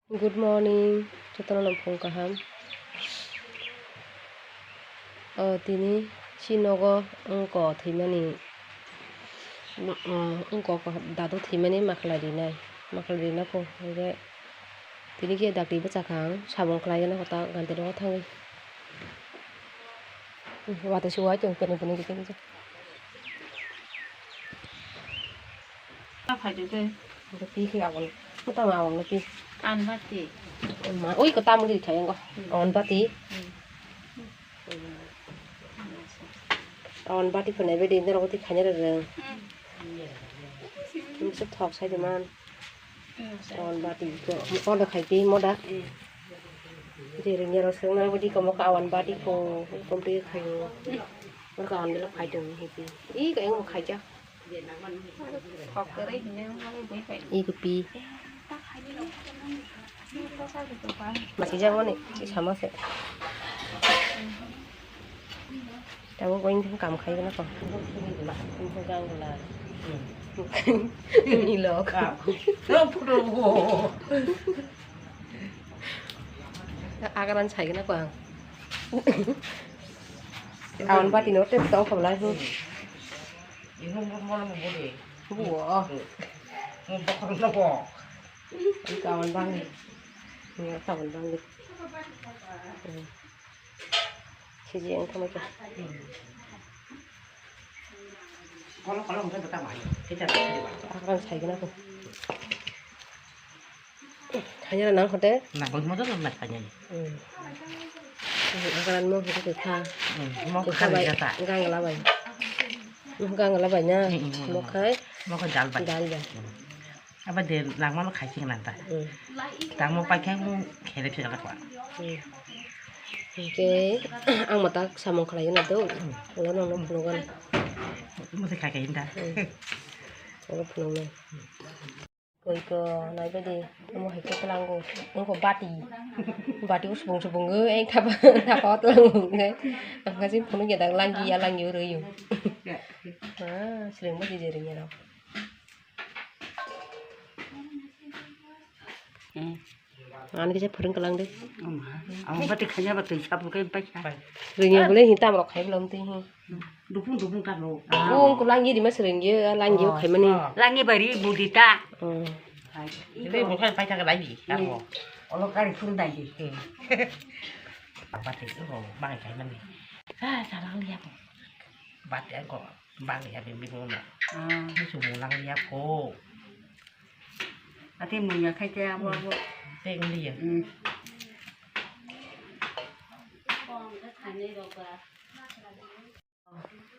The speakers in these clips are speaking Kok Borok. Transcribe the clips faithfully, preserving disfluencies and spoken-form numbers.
Good morning, jotono no phung kaham. O tini si nogo wngko thwimani, ma-, o wngko dadu thwimani makhlai rinai, makhlai rina phung hwnkhe tini khe dakti bwchakha ang, sabung khlai gana kota gantino thangwi. Watwi suwai tong pene pene kisa kisa. Ta phai de tei. Pi khe awang. Mata ma awang pi. Anbati. Ma, ui ko tam giri khayango. Hmm. Anbati. Hmm. Anbati phone be din ro ti khanya re. Hmm. Tum se thok sai de man. Awan bati ko, moda khai pi moda. Jering ya roseng na budi ko moka awan bati ko, kompi khai. Moka awan bela khai dong hi pi. I ka eng mo khai ja. I ko pi. Masi ja mo ni, si sama se. Tabuk bo wngkha kam khai gana kok. Wngkha gang glai. Ni lok. Agaran sai gana kok ang. Awan bati no tep tong khablai. Buo. Kawan bang. Kawan bang. Siji ang kama kya. Kolo, kolo, mungkin tetap aja. Kita tetap aja. Akan saya kenapa? Hanya nang hote? Nang hote motor nang hanya. Hmm. Akan mau hote tetap. Hmm. Mau tetap kali baik. Kata. Gang labai. Gang labai na. Hmm, hmm, hmm. Mau kai. Mau kai dal bai. Dal bai. Hmm. Aba de langmano khai sing nang ta. Hmm. Tamo pai khai mo khere khere lakwa. Hmm. Hingke ang mata samung khlai na do. Hmm. Ulo no no phunukgo. Mo se khai khai ta. Hmm. Ulo phunuknai. Koi ko nai badi mo hai ko tlango. Ongko bati. Bati usbung subung go eng thapa thapa tlango ngai. Ang kasi phunuk ya dang langgi ya langgi uro yo. Ah, seleng badi jering ya. Hmm. Ani kisa phwrwng kwlang de. Ama, ama bati khanya ba twi sap kai paisa. Rwngya bole hin tam rok khai bwlam twi hin. Dukung dukung ka lo. Bung ko langgi di mas rwngya, langgi o khai mani. Langgi bari budi ta. Hmm. Ini bukan paisa ka langgi. Olo kari phun dai di. Bati ko bang khai mani. Ah, salang liya. Bati ko. Bang ya bini bini na. Ah. Ni sumu lang ya ko. Ati munya khai te abo abo. Te uli ya. Hmm.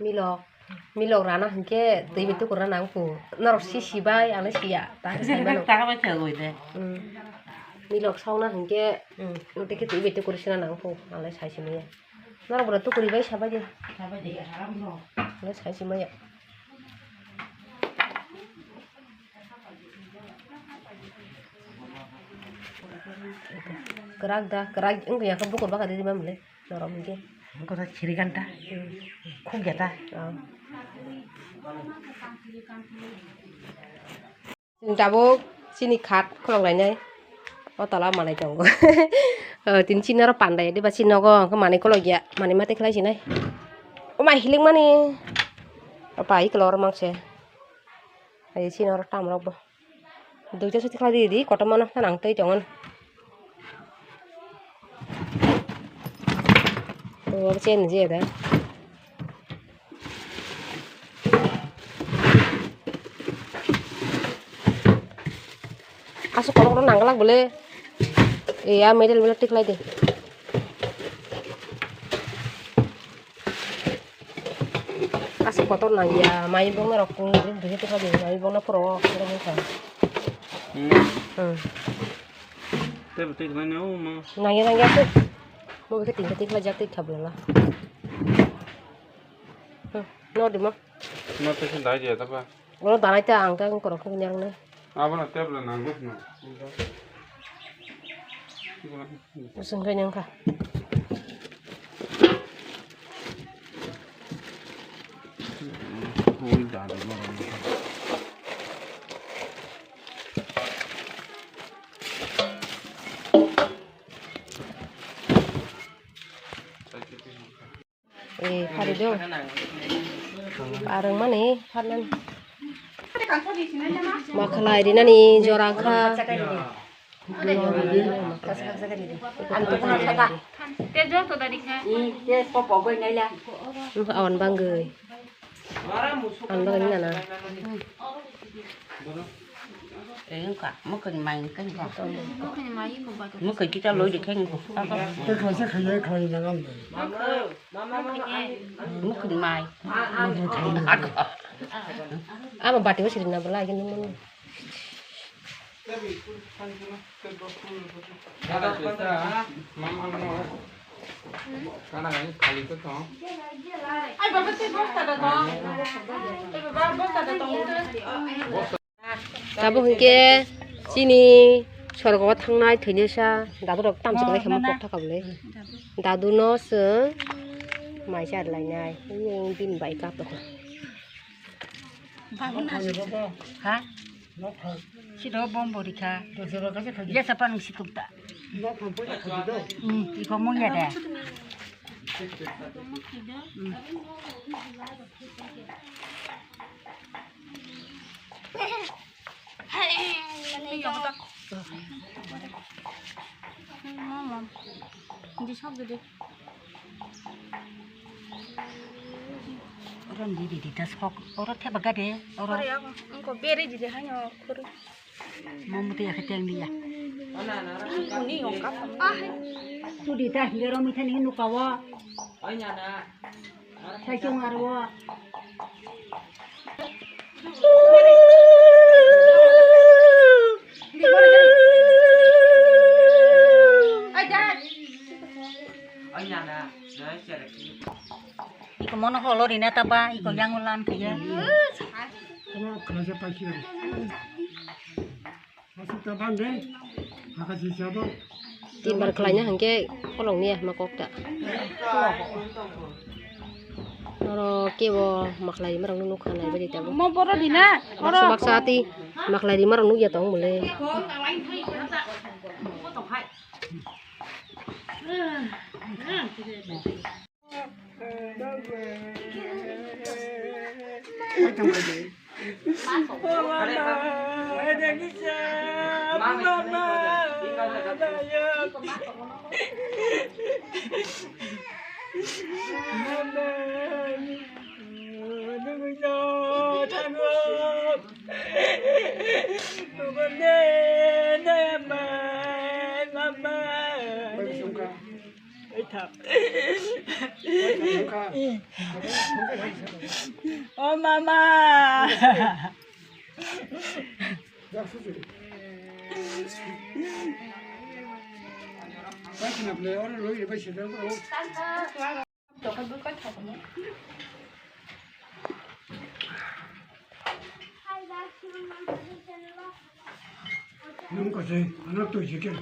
Milok. Milok rana hingke twi bi tukur na nang pu. Norok si si bai ang le siya. Ta si bai. Ta ka bai khe goi de. Hmm. Milok song na hingke. Hmm. Twi bi tukur sina nang pu. Ang le sai si maya. Norok bwrwi tukuri bai sabai di. Sabai di, aram no. Ano sai si maya. Kwrak da, kwrak wngya khe bukur baka di ma mole. Norok hingke. Bukur da chiri ganta. Hmm. Khuk ya ta. Oh. Chwng tabuk chini khat khulok lainai. O tola manai tongo. O, tini chini oro pandai diba chini nogo hwnkhe manai khulok ya. Manai mate khlai sinai. O mai hilik mani. O pai klo oro mangse. Ai chini oro tam rok bo. Duita suti khlai di di kotorma no nang tei tongo. O chen je da. Aswk kolok rok nang glak bole. E ya medal medal tik lai de. Aswk kotor nang ya mai bong rok ko bini tik lai de mai bong na puro. Hmm. Hmm. Tei bo tei khlai nai o ma. Nangya nangya tei. Mo bikhe tinta tei khlai jak tei kha bwlala. Hmm, no di mo. No tei khe dai dia ta ba. Ono danai ta ang ta korok khe nyang nai. Abo na table nang no. Usung khe nyang kha. Ui dai mo. Eh, phari do. Arang mani pharnan. Ma khalai rinani jora kha. Awan bangwi. Ang bagwi nana. Tei wngkha, mwkhwini mai wngkha. Mwkhwini mai wngkha ba. Mwkhwini kita loi de khe wngkha. Tei khaisa khaiya khlai nang ang. Mwkhwini mai. Ama bati o siri na bwlai khe nung. Ai, baba, tei bosta da tong. Tei baba, bosta da tong. Tabuk hinkhe chini sorgo o thangnai thwinasa dadurok tamsok lai khe ma kok thaka bwle. Daduno chwng mai char lainai. Bini bai kap tongkha. Ha? Siro bom bori kha. Yasa panung situk ta. Hmm, iko mung ya da. Hmm. Mama. Di sok gede. Oro ni di di ta sok. Oro theba gade. Oro. Ore ako. Engko beri di de hanyo khuru. Mamu te ya kheteng ni ya. Kuni yong kap. Ah. Tu di ta hingga ro mitha ni nukawa. Sai chong aro. Iko mono holo rina taba, iko yang ulan kaya. Kena kena siapa sih? Masuk tabang deh. Makasih siapa? Tin bar khlaina hwnkhe kolong niya ma kok ta. Oro kebo maklai marok nukha nai bari tabuk. Mo boro dina. Oro subak sati maklai marok nukya tong mole. O mama. Nung kasi anak tu jikir.